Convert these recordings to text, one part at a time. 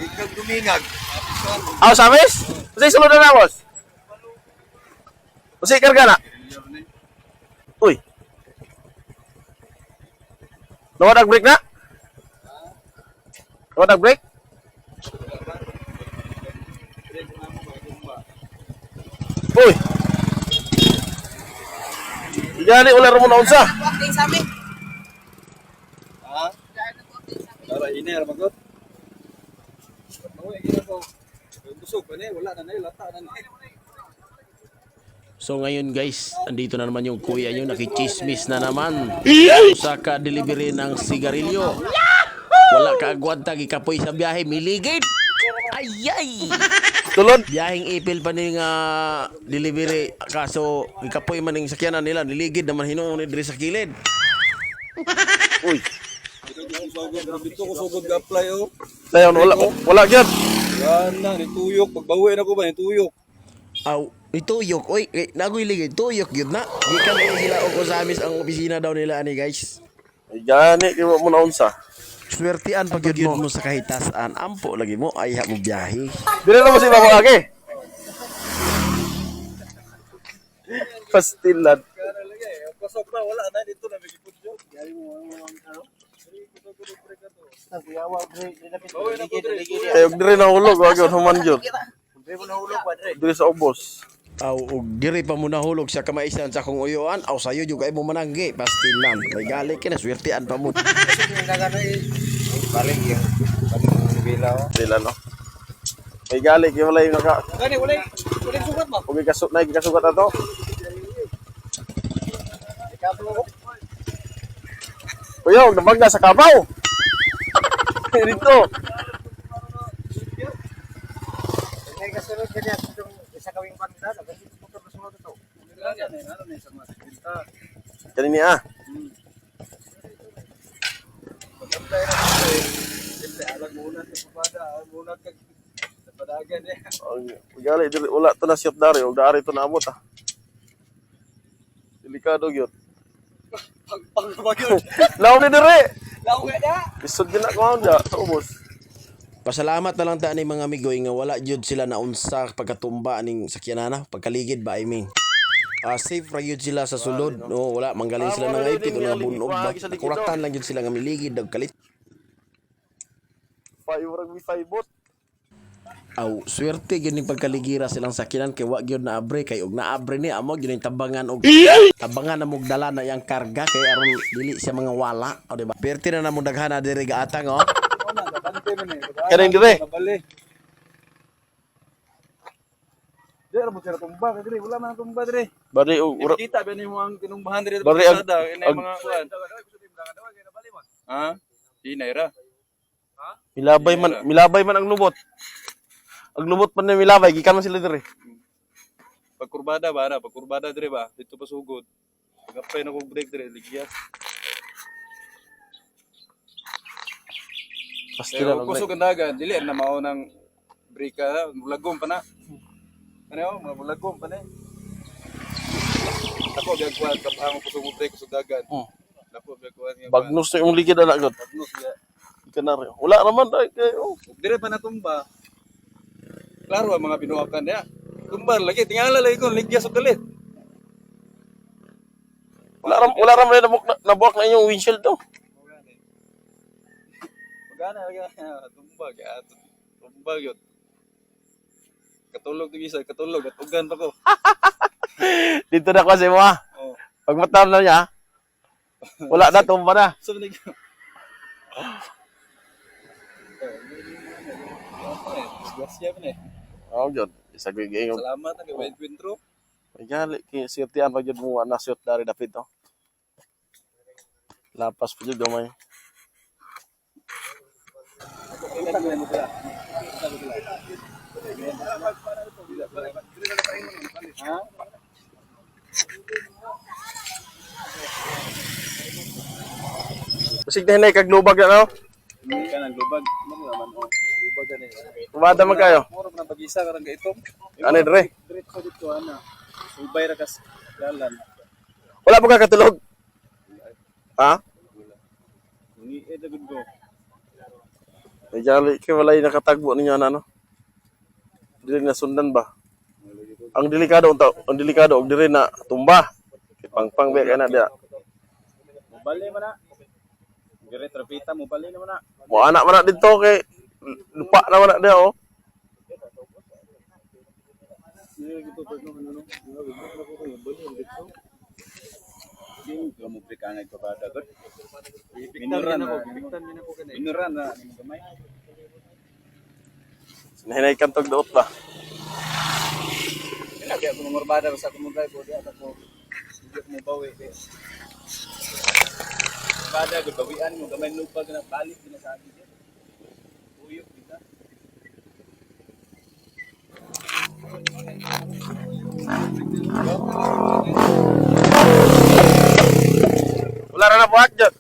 Ikaw dumingag. Aw, samis? Unsay sulod na, boss? Unsay karga na? Uy. Nawad ang break na? Nawad ang break? Uy. Gani wala ra mo naunsa. Ha? Para ina ra magot. Busog pa ni, wala na na, lata na ni. So ngayon guys, andito na naman yung kuya nyo, nakichismis na naman. Usa ka delivery ng sigarilyo. Wala ka agwanta, gikapoy sa biyahe, miligid. Ayay! Tulod. Biyaheng ipil pa ni nga delivery kaso gikapoy man ning sakyanan nila, niligid naman hinuon ni diri sa kilid. Uy. Dito ko sugod ga-apply oh. Dayon wala wala gyud. Yan na, nituyok. Pagbawi na ko ba, nituyok. Aw, ituyok oy, eh, nagoy ligid, tuyok gyud na. Gikan ini sila og usamis ang opisina daw nila ani guys. Ay, gani kay wa mo naunsa. Swertian pag yun mo sa kahitasan, ampo lagi mo ay mo biyahe. Dire na mo si Babo Age. Pastilan. Kaya lagi, pasok na, wala na, dito na, may gipudyo. Bawi na ko, dre. Kay og dire nahulog wa gyud human gyud. Dire sa ubos. Aw, og diri pa mo nahulog sa kamaisan sa akong uyuan, aw sayo jud kay mo mananggi, pastilan. May gali ka na swertian pa mo. Balik yung balik yung nibila oh. Dila no. May gali kay wala yung naka Gani, wala, wala sugat ba? og ikasut na ikasugat ato. Kuya, og nabagna sa kabaw. Dito. Kaya kasunod kanya itong isa kawing banda, nagkasit motor na sunod ito. Ano na, sa mga sigbinta. Kani niya. Ah. Pag-apply na ko, eh. Siyempre, alag muna sa pabada, alag muna kag sa padagan eh. Og gali diri wala to na siyot dari og dari to naabot ah. Delikado gyud. Pagpang ba yun? Laom ni dire. Lawa na! Isod gyud na ko da sa ubos. Pasalamat na lang ta ni mga amigoy nga wala jud sila naunsa pagkatumba aning sakyanana, pagkaligid ba I mean. Ah, safe ra jud sila sa sulod. No, wala manggaling sila Ah, ng wala ipit o din nga yung bunog ba. lagi sa likod, Nakuratan lang jud sila nga miligid og kalit. Five rugby five bot. Aw, swerte gyud ning pagkaligira silang sakyanan kay wa gyud naabre kay og naabre ni amo gyud ning tabangan og tabangan na mog dala na iyang karga kay aron dili siya mga wala, o di ba? Perti na namong daghana diri gaatang oh. Ano na, gabante man eh. Kaning dire. Nabali. Di, mo sila tumba, kay dire, wala man ang tumba dire. Bari og ura, Kita ba ni mo ang tinumbahan dire sa Bari, kalsada, ini mga kuan. Ha? Di na ira. Milabay man ang lubot. Ang lubot man ni milabay gikan man sila dire. Pagkurbada ba na, pagkurbada dire ba, dito pa sugod. Pag-apply na kog break dire, ligya. Pastilan Pero og kusog ang dagan, dili na mao nang break ka, mulagom pa na. Ano, mga mulagom pa na. Ako biag kuan kapang kusog mo break kusog dagan. Oh. Dako biag kuan nga. Bagnos na yung ligid ana gud. Bagnos ya. Gikan na rin. Wala naman dai kay oh. Ug dire pa natumba. Klaro ang mga binuakan niya. Tumba lagi tingala lagi kon ligya sa kalit. Wala ra man nabuak na inyong windshield to. Pagana lagi tumba kaya tumba gyud. Katulog tug isa, katulog at ugan pa ko. Dito na kasi mo ah. Oh. Pag mata na niya, wala na tumba na. So nag Disgrasya man eh. Oh gyud. Isa gyud giingon. Salamat ang kay Kwentro. May gali kay sirtian pa gyud mo na siyot dari dapit oh. Lapas pa gyud gamay. Ha? Basig na hinay kag lubag na no. Hindi ka nang lubag. Ano naman oh. Lubag gani. Kumada man kayo. Muro man ang pag-isa karang gaitom. Ano dire? Diretso dito ana. Subay ra kas dalan. Wala pa ka katulog? Ha? Ngi eh dagud ko. May jali kay walay nakatagbo ninyo ana no. Dili na sundan ba? Ang delikado unta, ang delikado og diri na tumba. Kay pangpang ba kay na dia. Mubali man na. Dire trapita mubali naman na. Mo ana man na didto kay lupa na man na dia oh. Minuran na. Minuran na. Gamay. Sinahinay kantog daot ba? Kaya kaya kung ngurbada sa kumugay ko di ako hindi ako mobawi. Bada gud bawian mo gamay lupa na balik gina sa abi. Uyok kita. Wala ra na buhat jud.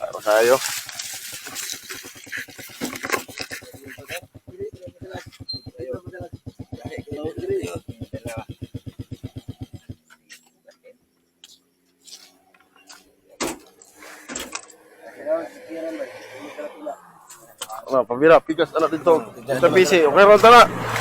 Para kayo. Ano, pabira, pikas anak dito. Sa PC, okay ra ta na.